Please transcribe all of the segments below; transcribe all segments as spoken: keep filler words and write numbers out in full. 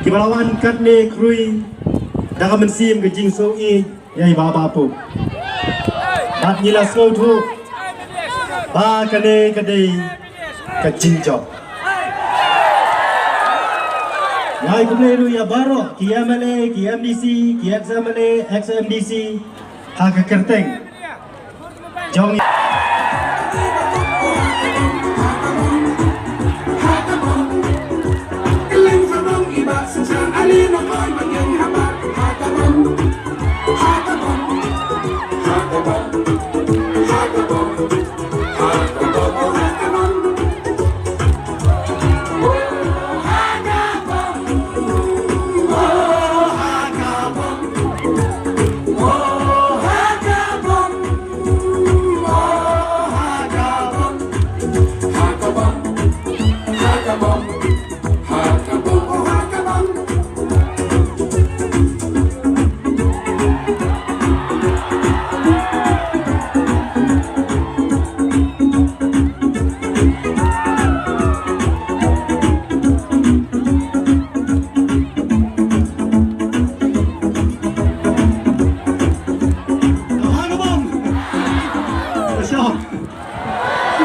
Kiba la wan katne khrui da ka mynsiem ka jingsngewsih ïa i Bah Bah Pop. Bad ngi la sngewthuh ba kane ka dei ka jingjop. Ngai khublei ruh ïa baroh ki M L A, ki M D C, ki ex M L A, ex M D C ha ka kyrteng jong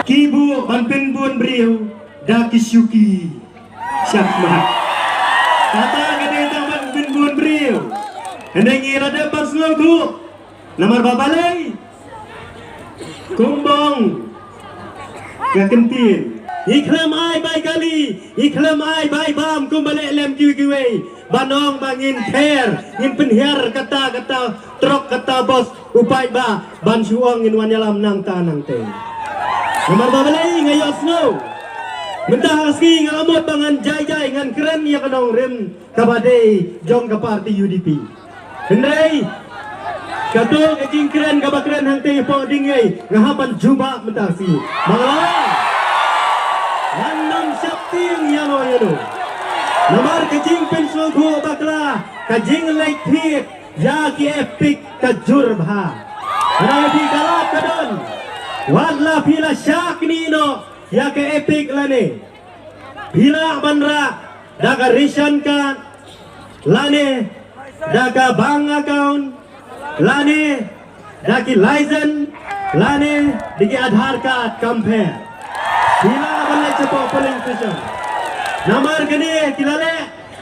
Ki buh ban pynbun briew da ki shuki. Shah mat. Kata ka dei tang ban pynbun briew. Hynrei ngi la dep ban sngewthuh. Namar ba balei? Kumba ong ka ktien, ngi khlem ai bai kali, ngi khlem ai bai bam kumba leh lem kiwei kiwei. Ban ong ba ngin pher, ngin pynhiar kata kata trok kata bos u paidbah ban shu ong ngin wan ïalam nangta nangtei. Namar ba balei nga ïohsngew mynta ha sngi nga la mut ba ngan jai jai ngan kren ïa ka nongrim kaba dei jong ka party U D P. Hynrei kato ka jingkren kaba kren hangtei hapoh Dieng Ïai nga hap ban jubab mynta shi. Ba nga la wan, ngan nym sheptieng ïano ïano. Namar ka jingpynsngewthuh bakla, ka jingleit thied ïa ki EPIC ka jur bha. Hynrei phi ka lad ka don, wat la phi la shah knieh noh ïa ka EPIC lane, phi lah ban rah da ka ration card lane da ka bank account lane da ki license lane da ki Aadhaar card, kam pher. Phi lah ban leit shapoh polling station. Namar kane ki la leh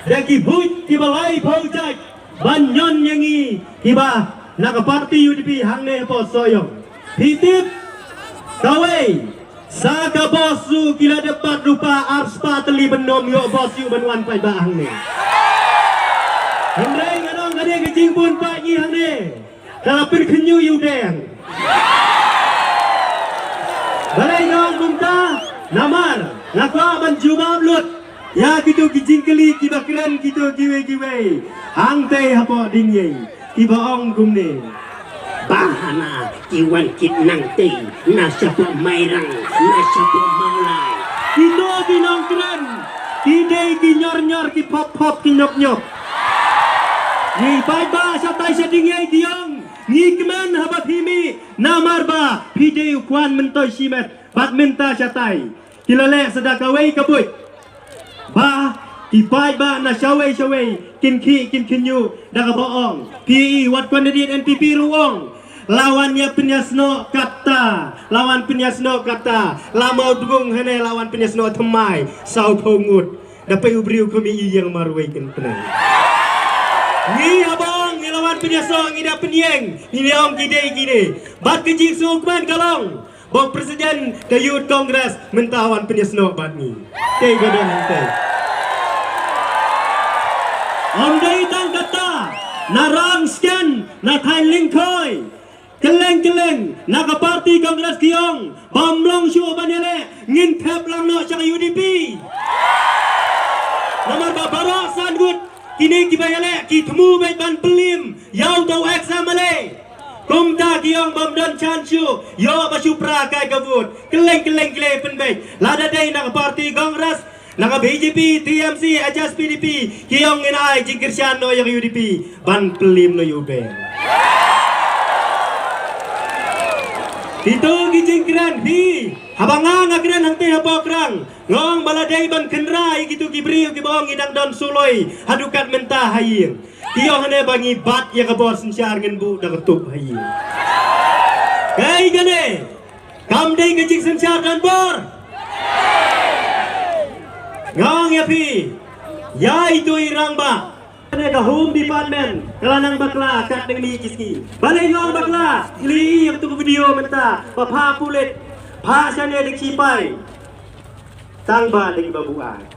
da ki buit kiba laiphew jait ban ñion ïa ngi kiba na ka party U D P hangne hapoh Sohiong. Phi tip, kawei sa ka bos shuh ki la dep bat rupa ar spah tylli ban nym ïoh bos shuh ban wan paidbah hangne. Hynrei nga ong kane ka jingbun paid ngi hangne ka la pynkhynñiuh ïa u deng. Balei nga ong kumta? Namar nga kwah ban jubab lut ïa kito ki jingkylli kiba kren kito kiwei kiwei hangtei hapoh Dieng Ïai kiba ong kumne. Ba hana ki wan kit nangtei na shapoh Mairang, na shapoh Mawlai. Kito ki nongkren ki dei ki nyor nyor, ki phop phop, ki nyop nyop. Ngi paidbah shatai sha Dieng Ïai ki ong ngi kmen haba phi mih namar ba phi dei u khwan myntoi shimet. Bad mynta shatai ki la leh sa da kawei ka buit ba ki paidbah na shawei shawei kin khih kin khynñiuh da kaba ong. Phi i wat candidate N P P ruh ong, la wan ïa pynïasnoh kata, la wan pynïasnoh kata, la mawdngung hane la wan pynïasnoh thymmai sawphew ngut. Da pei u briew khmih ïing marwei kin pyneng. Ngi haba ong ngi la wan pynïasnoh ngi da pynïeng, ngi ong ki dei kine. Bad ka jingsngewkmen ka long ba u president ka Youth Congress mynta wan pynïasnoh bad ngi. Te ka don hangtei. Ym dei tang kata, na Rangshken, na thaiñ Lyngkhoi, kylleng kylleng na ka party Congress ki ong ba ym long shuh ban ïaleh, ngin thep lang noh sha ka U D P. Namar ba baroh san ngut kine kiba ïaleh ki thmu beit ban pynliem ïa uto u ex M L A. Kumta ki ong bym don chance shuh, ïoh ba shu pra kai ka vote. Kylleng kylleng ki la pynbeit. Lada dei na ka party Congress, na ka B J P, T M C, H S P D P, ki ong ngin ai jingkyrshan noh ïa ka U D P ban pynliem noh ïa u Ben. Kito ki jingkren hi. Haba nga nga kren hangtei ha Pokrang, nga ong ba la dei ban kynra ïa kito ki briew kiba ong ngi dang don suloi haduh kat mynta ha ïing. Ki ong hangne ba ngi bat ïa ka bor synshar, ngin buh da ka tup ha ïing. Kaei kane? Kam dei ka jingsynshar don bor. Nga ong ïa phi, ïa ito i rangbah. Kane ka Home Department ka la nang bakla katne ki sngi. Balei nga ong bakla? Phi ïohi ïa kato ka video mynta ba pha pulit, pha shane da ki shipai, tang ba da kiba buaid.